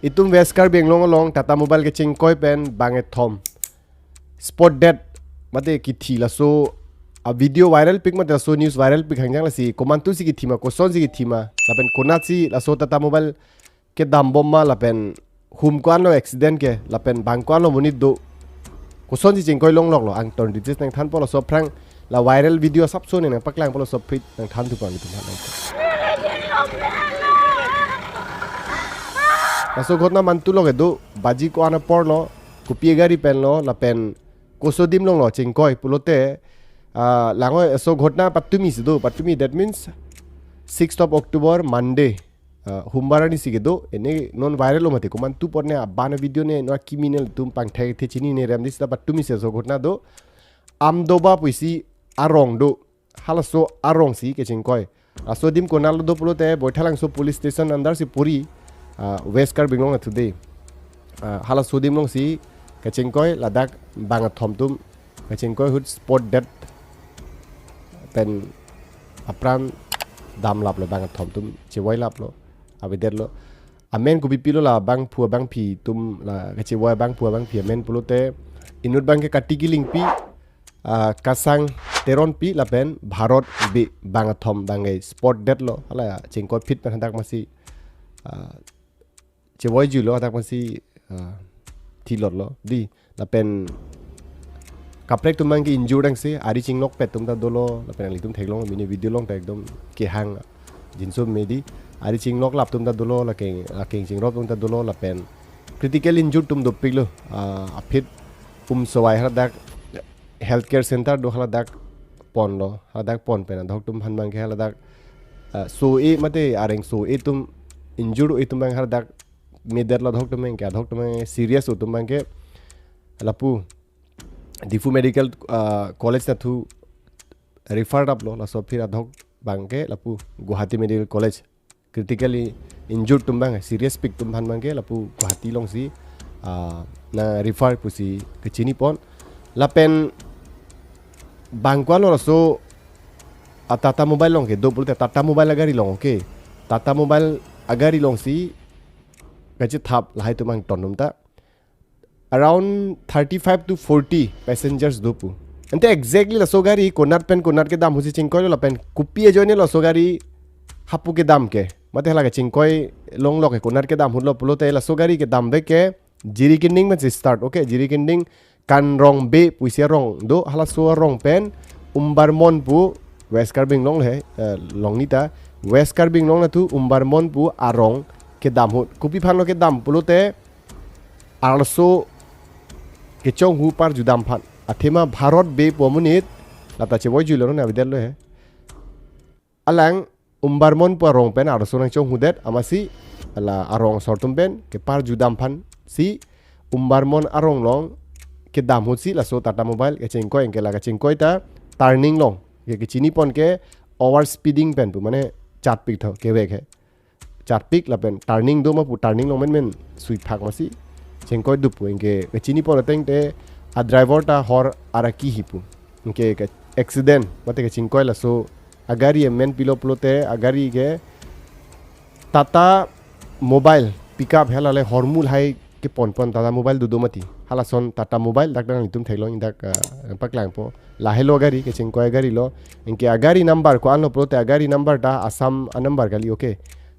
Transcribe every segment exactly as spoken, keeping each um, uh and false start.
Itum West Karbi Anglong along Tata Mobile kechingkoi pen bangkethom spot dead mate kithi laso a video viral pik mate laso news viral pik hangjang lasi komantu si kithi ma, koson si kithi ma, lapen konat si laso Tata Mobile kedam bom ma, lapen hum ko-an lo accident ke, lapen bang ko-an lo monit do, koson si chingkoi longlok lo, angton details nangthanpo laso aphrang, la viral video asapso ne nangpaklangpo laso aphi nangthanthu pang itum aphan. Laso ghotna mantu lo kedo, baji ko-an apor lo, kopi agari pen lo, lapen koso adim along lo chingkoi pulote, ah, langoi laso ghotna patumi si do, patumi, that means sixth of October, Monday, ah, humbar arni si kedo, ene non viral lo mati, komantu apot ne, abang video ne, non criminal atum pangthek the chinine remdi sita patumi si laso ghotna do, Amdoba pusi arong do, halaso arong si kechingkoi. Laso adim konat lo do pulote, Baithalangso Police Station under si puri, ah, West Karbi Anglong today. Ah, halaso adim along si kechingkoi, ladak bangkethom atum kechingkoi ahut spot dead pen apran damlap lo, bangkethom atum chevoilap lo, avedet lo. Amen kopi pilo la bangphu bangphi atum, la kechevoi bangphu bangphi amen pulote, inut abangke Kartiki Lyngpi, ah, Kasang Teronpi lapen Bharat Bey, bangkethom abangke spot dead lo, hala chingkoi phit pen hadak masi, ah, chevoijuilo, hadak masi, ah, thilot lo di, lapen kaprek atum abangke injured angse, ari chinglokpet atum ta dolo, lapen nanglitum theklong mini video along ta ekdom kehang jinso me di, ari chingloklap atum ta dolo, lake, lake chingrop atum ta dolo, lapen critical injured atum dopik lo, ah, aphi Umsowai haladak healthcare center do, haladak ponlo, haladak pon pen adhok atum aphan abangke haladak, ah, so-e mate areng so-e atum, injured atum abang haladak medet lo, adhok atum abangke, adhok atum abangke serious atum abangke lapu Diphu Medical, ah, College nathu refer dap lo, laso aphi adhok abangke lapu Guwahati Medical College, critically injured atum abang, serious pik atum aphan abangke lapu Guwahati along si, ah, nang refer pusi kechini pon. Lapen bang ko-an lo laso, ah, Tata Mobile along kedo pulote, Tata Mobile agari along, okay, Tata Mobile agari along si kachethap lahai atum angton atum ta around thirty-five to forty passengers do pu. Ante exactly laso gari konat pen konat kedam ahut si chingkoi lo, lapen kopi ajoine laso gari hapu kedam ke, mate hala kechingkoi longlok ke, konat kedam ahut lo pulote, laso gari kedam vek ke Jirikinding pensi start, okay, Jirikinding Kanrong Bey pusi arong do, halaso arong pen Umbarmon pu, West Karbi Anglong he, eh, along ni ta, West Karbi Anglong nathu Umbarmon pu arong kedam ahut. Kopi aphan lo kedam pulote, arloso kechonghu parju dam aphan. Athema Bharat Bey pu amonit, lata chevoijuilo, non avedet lo he. Alang Umbarmon pu arong pen arloso nangchonghudet, amatsi la arong asor atum pen keparju dam aphan si Umbarmon arong along kedam ahut si laso Tata Mobile kechingkoi, anke la kechingkoi ta turning along, ke kechini pon ke over speeding pen pu, mane chatpik tho, kevek he. Chatpik lapen turning do ma pu, turning along menmen suiphak amatsi chingkoi do pu, anke kechini pon ateng te a driver ta hor araki hi pu. Anke ke accident mate kechingkoi laso agari amen pilo pulote, agari ke Tata Mobile pickup, hala le hormu lahai kepon pon Tata Mobile dodo mati. Halason Tata Mobile dak dak nanglitum theklong, dak, ah, paklangpo. Lahelo gari, kechingkoi gari lo. Anke agari number ko-an lo pulote, agari number ta Assam a number kali, okay.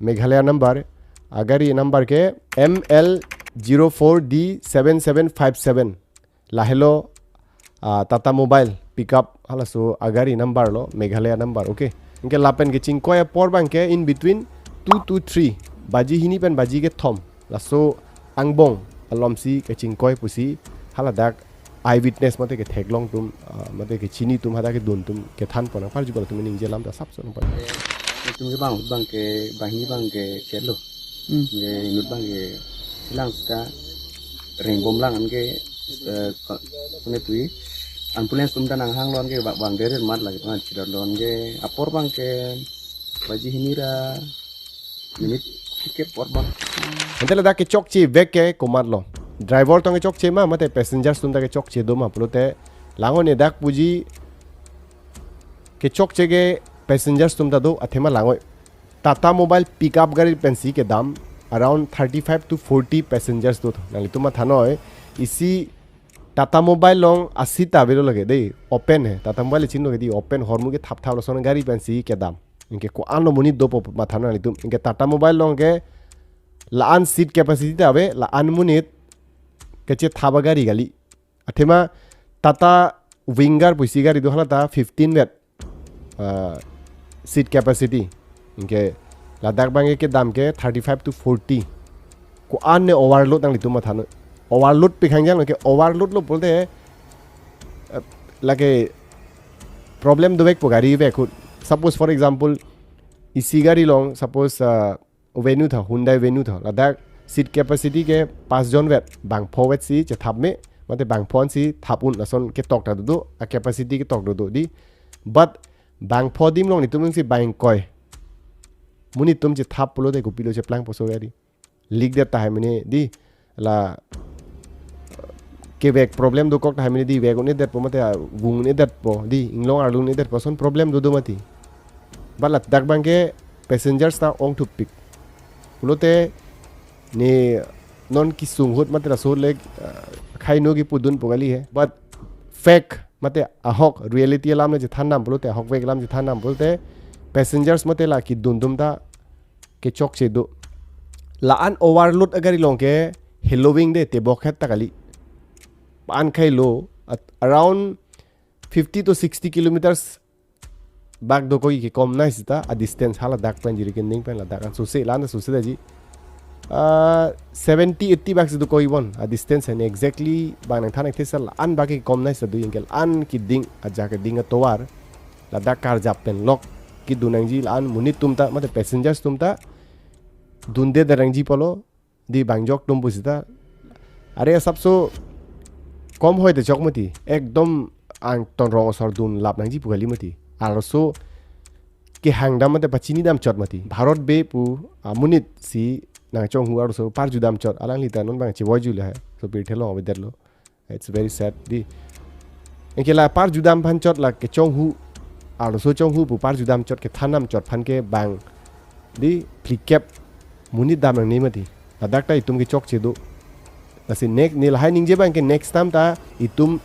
Meghalaya number, agari number ke M L zero four D seven seven five seven. Lahelo, ah, Tata Mobile pickup, halaso agari number lo, Meghalaya number, okay. Anke lapen kechingkoi apor abangke in between two to three, baji hini pen baji kethom, laso angbong alom si kechingkoi pusi haladak eyewitness mate ketheklong atum, ah, mate kechini atum, hadak kedun atum kethan pon nangparju abang atum ningje alam ta asapso nangpar. Itum ke bang, bang ke, banghini abangke chetlo. Hmm. Ke inut abangke chelang sita ringbom lang, anke, eh, ko-, kone pui ambulance atum ta nanghanglo, anke bang, bang derir mat lagi, bang chidar lo, anke apor abangke baji hini ra nimit ke apor abang. Ante ladak kechokche vek ke komatlo? Driver tong kechokche ma, mate passengers atum ta kechokche do ma pulote, langnon ne dak puji kechokche ke passengers atum ta do, athema langnon Tata Mobile pickup gari pensi kedam, around thirty-five to forty passengers do tho. Nanglitum mathanoi, isi Tata Mobile along a-seat ta avelo lake dei, open he. Tata Mobile chinilo ke dei, open, hormu ke thap thap lason gari pensi kedam. Anke ko-an lo monit dopo mathanoi nanglitum. Anke Tata Mobile along ke la-an seat capacity ta ave, la-an monit kechethap agari kali. Athema Tata Winger pusi gari do, hala ta fifteen vet, ah, seat capacity. Anke ladak abang ke kedam ke thirty-five to forty. Ko-an ne overload nanglitum mathanoi. Overload pi khangjang lo ke, overload lo pulote, eh, lake problem dovekpo gari vek ahut. Suppose, for example, isi gari along, suppose, ah, Venue tho, Hyundai Venue tho. Ladak seat capacity ke pas jon vet, bang pho vet si chethap me, mate bang pho an si thap un, lason ketok ta dodo, a-capacity ketok dodo dei. But bang pho adim along netum si bang ingkoi monit atum chethap pulote kopilo cheplangpo laso gari. Leak det tahai mene dei, la kevek problem dokok tahai mene dei, vek un-edetpo mate, ah, vung un-edetpo dei, inglong arlo un-edetpo, lason problem dodo mati. But ladak abang ke passengers ta ongthupik. Pulote ne non kesung ahut mate laso le, ah, khei no kepudunpo kali he. But fact mate ahok reality alam le chethandam pulote, ahok vek alam chethandam pulote, passengers mate la kedun atum ta kechokche do. La-an overload agari along ke hallowing de, tebok het ta kali. Pan khai lo, at around fifty to sixty kilometers bak dokok, kekom nai sita a-distance, hala dak pen Jirikinding pen ladak an sose, la-an sose daji. Ah, seventy, eighty bak si dokok ibon a-distance, and exactly bang nangthan thekthe, la-an bak kekom nai sita do, anke la-an keding, ajak keding atovar ladak karjap pen lok kedun nangji, la-an monit atum ta mate passengers atum ta dunde der nangji pulo dei, bang jok atum pusita. Are asapso kom hoi te chok mati, ekdom angton rong asor dunlap nangji pu kali mati. Arloso kehang dam mate pachini dam chot mati. Bharat Bey pu amonit si nangchonghu arloso parju dam chot, alangli ta non bang chevoi ju le hai. So pirthe along avedetlo. It's very sad dei. Anke la parju dam aphan chot, la kechonghu, arloso chonghu pu parju dam chot, kethan dam chot aphan ke bang dei phlikep monit dam nangne mati. Ladak ta itum kechokche do. Lasi next, ne lahai ningje abang ke next time ta itum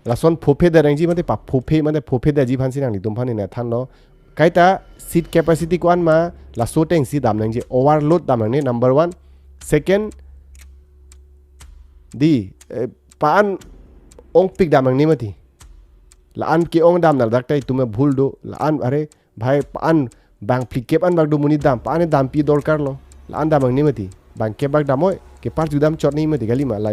lason phophe der nangji mate, pa phophe mate, phophe derji aphan si nanglitum aphan ne thanlo. Kaita seat capacity ko-an ma, laso ateng si dam nangji, overload dam nangne, number one. Second, dei, eh, pa-an ongpik dam nangne mati. La-an ke-ong dam, ladak ta itum bhul do, la-an, are, bhai, pa-an bang phlikep an bak do monit dam, pa-an dampi dorkar lo, la-an dam nangne mati. Bang kep bak dam oi, ke parju dam chot nangji mati kali ma, la,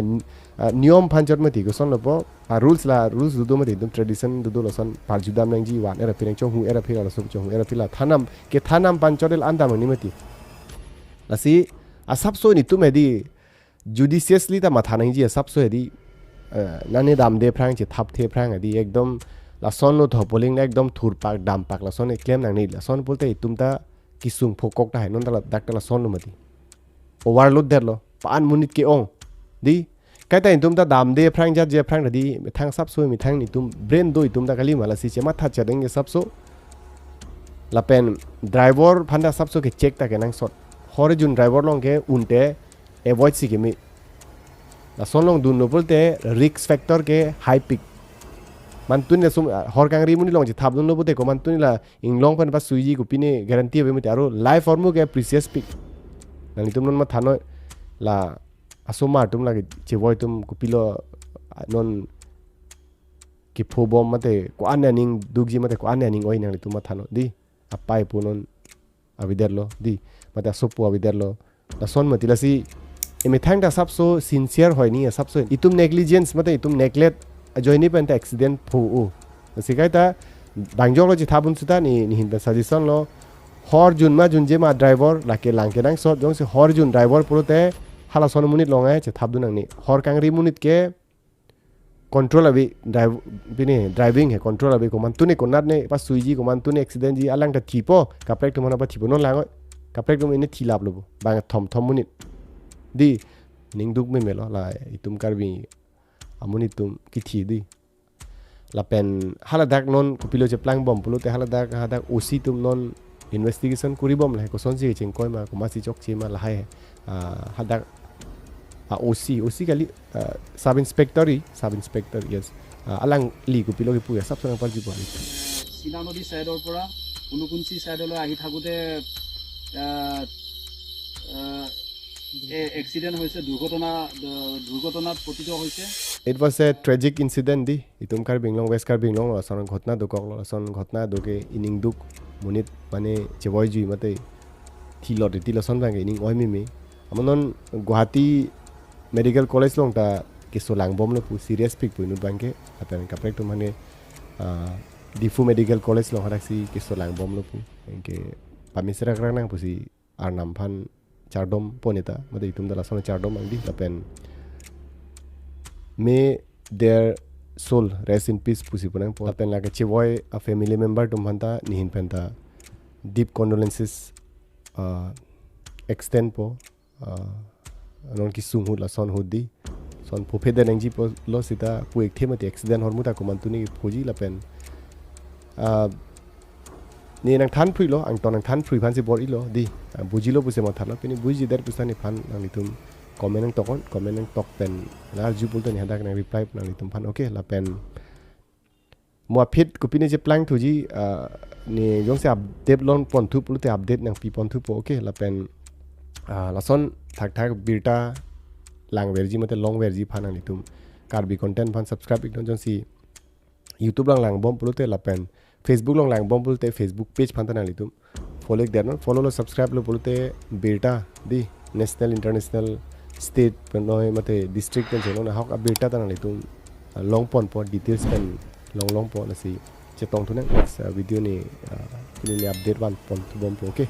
ah, niyom aphan chot mati, kosonlo po, a-rules, la rules dodo mati, itum tradition dodo, lason parju dam nangji, van-er aphi nangchonghu-er aphi, lason chonghu-er aphi, la than dam, kethan dam aphan chot la-an dam nangne mati. Lasi asapso netum he dei judiciously ta matha nangji asapso he dei, eh, nane damde aphrang, chethapthe aphrang he dei, ekdom lasonlo tho, poling na ekdom thurpak dampak lason keklem nangne, lason pulote itum ta kesung phokok tahai, non ta ladak ta lasonlo mati. Overload detlo, pa-an monit ke-ong dei. Kaita itum ta damde aphrang, jatje aphrang ta dei, methang asapso, methang netum brain do itum ta kali ma, lasi chematha chadeng asapso. Lapen driver aphan ta asapso ke check ta kenangsot. Hor jun driver along ke un te avoid si keme. Lason along dunlo pulote risk factor ke high pik. Mantun la sum, hor kangri amonit along chethap dunlo pulote ko mantun la inglong pen pasuiji kopine guarantee ave mati, aro life ahormu ke precious pik. Nanglitum non mathanoi, la asomar atum, la kechevoi atum kopilo non kepho bom mate, ko-an aning dukji mate, ko-an aning oi, nanglitum mathanoi dei. Apai pu non avedetlo dei, mate asopo avedetlo. Lason mati, lasi emethang ta asapso sincere hoi nangji asapso. Itum negligence mate itum neglect ajoine pen ta accident pho-o. Lasi kaita bang joklo chethap un sita, ne, nehin pen suggestion lo. Hor jun ma junje ma driver, lake lang kenangsot, jongsi hor jun driver pulote halason amonit along ai chethap dun nangne. Hor kangri amonit ke control ave, drive, pine driving he control ave, ko mantun ne konat ne pasuiji, ko mantun ne accident ji, alang ta thipo, kaprek atum aphan pathipo, non lang oi. Kaprek atum ne thilaplo bo, bang thom thom monit. Dei, ning duk memelo, la itum Karbi amonit atum kithi dei. Lapen haladak non kopilo cheplang bom pulote, haladak, hadak O C atum non Investigation kuribom lahai, kosonsi chingkoi ma, komatsi chokche ma lahai, ah, hadak, ah, O C, O C kali, ah, sub inspector, sub inspector, yes. Ah, alangli kopilo kipu ya, sab sonang parji pon. চীনা নদী ছাইডৰ পৰা ঊনকুঞ্চি ছাইডলৈ আহি থাকোঁতে আহ, আহ, এ- এক্সিডেণ্ট হৈছে, দুৰ্ঘটনা দ- দুৰ্ঘটনাত পতিত হৈছে। It was a tragic incident di. Itum Karbi Anglong, West Karbi Anglong lo, lason ghotna dokok lo, lason ghotna do ke ining duk monit mane chevoi jui mate thilot iti lason abang ke ining oi meme. Amonon Guwahati Medical College along ta keso langbomlo pu, serious pik pu inut abang ke, lapen kaprek atum mane, ah, Diphu Medical College along hadaksi keso langbomlo pu. Anke pamesrak rang nang pusi arnam aphan chardom pon eta, mate itum ta lason chardom ang di, lapen may their soul rest in peace pusi pu nangpo. Lapen lake chevoi a family member atum aphan ta nihin pen ta deep condolences, uh, extend po, uh, non kesung ahut lason ahut di. Lason phophe den nangji pulo seta pu ekthe mati accident ahormu ta komantu ne phoji lapen, ah, ne nangthan phrui lo, angton nangthan phrui aphansi bor-ilo di. Ah, bujilo pusi matha lo, pini buji der pusita nephan nanglitum comment nangtok on, comment nangtok pen nang arju pulote ne hadak nang reply nanglitum aphan, okay? Lapen mo aphi kopine cheplang thuji, ah, ne jongsi update longpon thu pulote update nangpipon thupo, okay? Lapen, ah, lason thakthak birta langverji mate longverji aphan nanglitum Karbi content aphan subscribe iknon, jongsi YouTube along langbom pulote lapen Facebook along langbom pulote Facebook page aphan ta nanglitum follow ik der non, follow lo, subscribe lo pulote birta di, national, international, state penoi mate district pen chenong ahok abirta ta nanglitum, ah, longponpo, details pen longlongpo, lasi chetong thu nang next, ah, video ne, ah, pini ne update vanpon thubompo, okay?